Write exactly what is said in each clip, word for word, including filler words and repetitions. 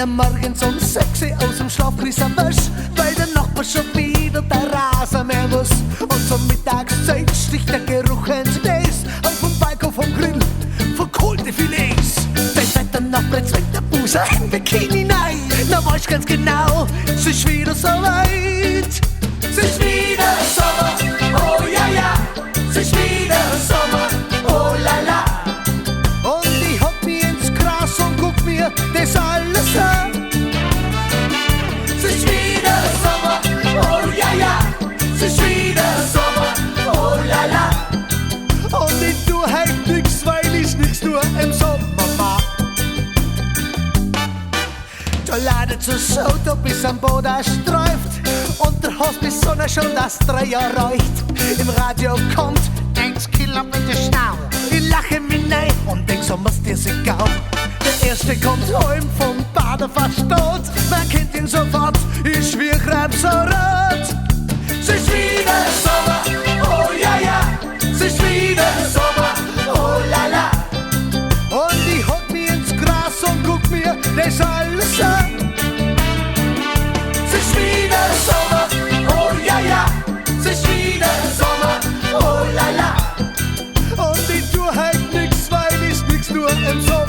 Am Morgen um sechs aus dem Schlaf gerissen, weil der Nachbar schon wieder den Rasenmäher muss. Und zur Mittagszeit sticht der Geruch ins Nest, auf dem Balkon vom Grill, von Kohlefilets. Dann fährt der Nachbar jetzt mit der Busa im Bikini rein. Na, weisst ganz genau, es ist wieder soweit. Es ist wieder Sommer, oh ja, ja. Es ist wieder Sommer, oh la la. Und ich hock mich ins Gras und guck mir das alles an. Es ist wieder Sommer, oh ja, ja. Es ist wieder Sommer, oh la la. Und ich tu halt nix, weil ich nix tu im Sommer. Da ladet das Auto bis am Boden streift und der Haas bis Sonne schon das Dreierreicht. Im Radio kommt: „Denkt, Killer, bitte schnau.“ Ich lache mich rein und denk so: „Was dir egal.“ Der Erste kommt heim vom Baden fast tot, man kennt ihn sofort, ist wie Krebs so rot. Es ist wieder Sommer, oh ja, ja. Es ist wieder Sommer, oh la la. Und ich hock mich ins Gras und guck mir das alles an. Es ist wieder Sommer, oh ja, ja. Es ist wieder Sommer, oh la la. Und ich tu halt nix, weil ich nix tu im Sommer.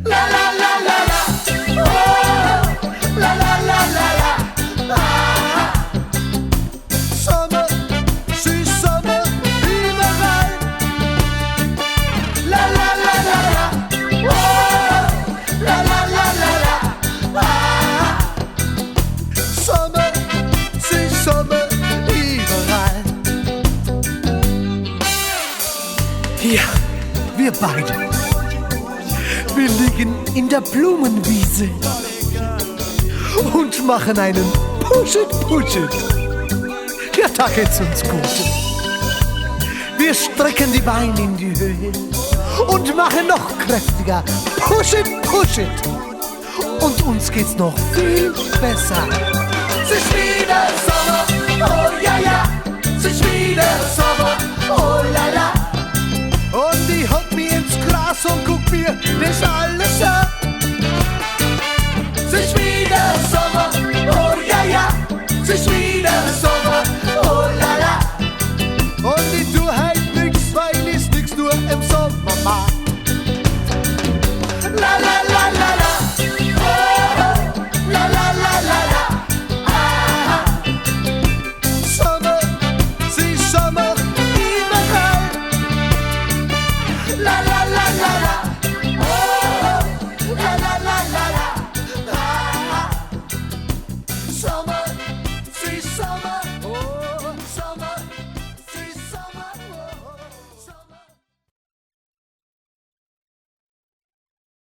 La la la la la, oh, la la la la la, ah. Sommer, es ist Sommer überall. La la la la la, oh, la la la la la, ah. Sommer, es ist Sommer überall. Ja, wir beide. Wir liegen in der Blumenwiese und machen einen Push it, push it. Ja, da geht's uns gut. Wir strecken die Beine in die Höhe und machen noch kräftiger. Push it, push it. Und uns geht's noch viel besser. Es ist wieder Sommer, oh ja, ja. Es ist wieder Sommer, oh la la. Und ich hock mich ins Gras und guck mir das alles an.